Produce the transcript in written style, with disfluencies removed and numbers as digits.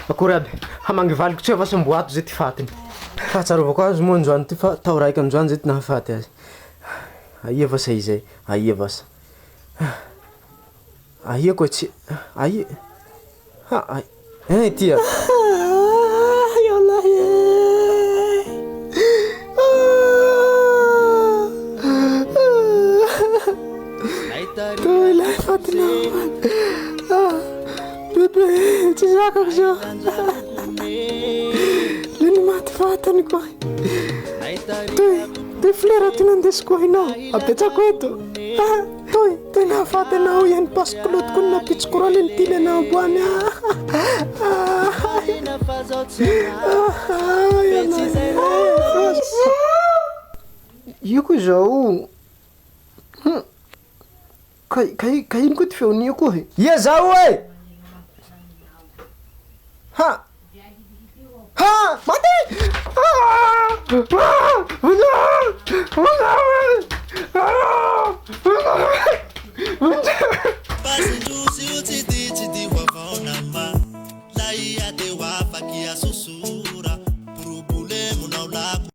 Akory aby, hamangy valiko tsy fa sambo ato zay ty fatiny. Fahatsarovako azy moa androany ty fa tao raiky androany zay ty nahafaty azy. Aia va sa izay, aia va sa. Aia koa tsy, aia, ha ai, eh ty a. Toy ilay fatinao. Bebe, tsy zakako zao. Le ny maty vatany koa. Toy, toy flera ty nandesiko hainao. Apetsako eto. Ah, toy, toy nahafaty anao ihany passe Claude koa napitsiko rano ny tily anao boany. Io koa izao. Hum. Ka ka ka ino koa ty feon'io koa e? Ia zaho e! Ha! Ha! Maty! Ah! Ah! Vonjeo! Vonjeo! Ah! Vonjeo! Vonjeo!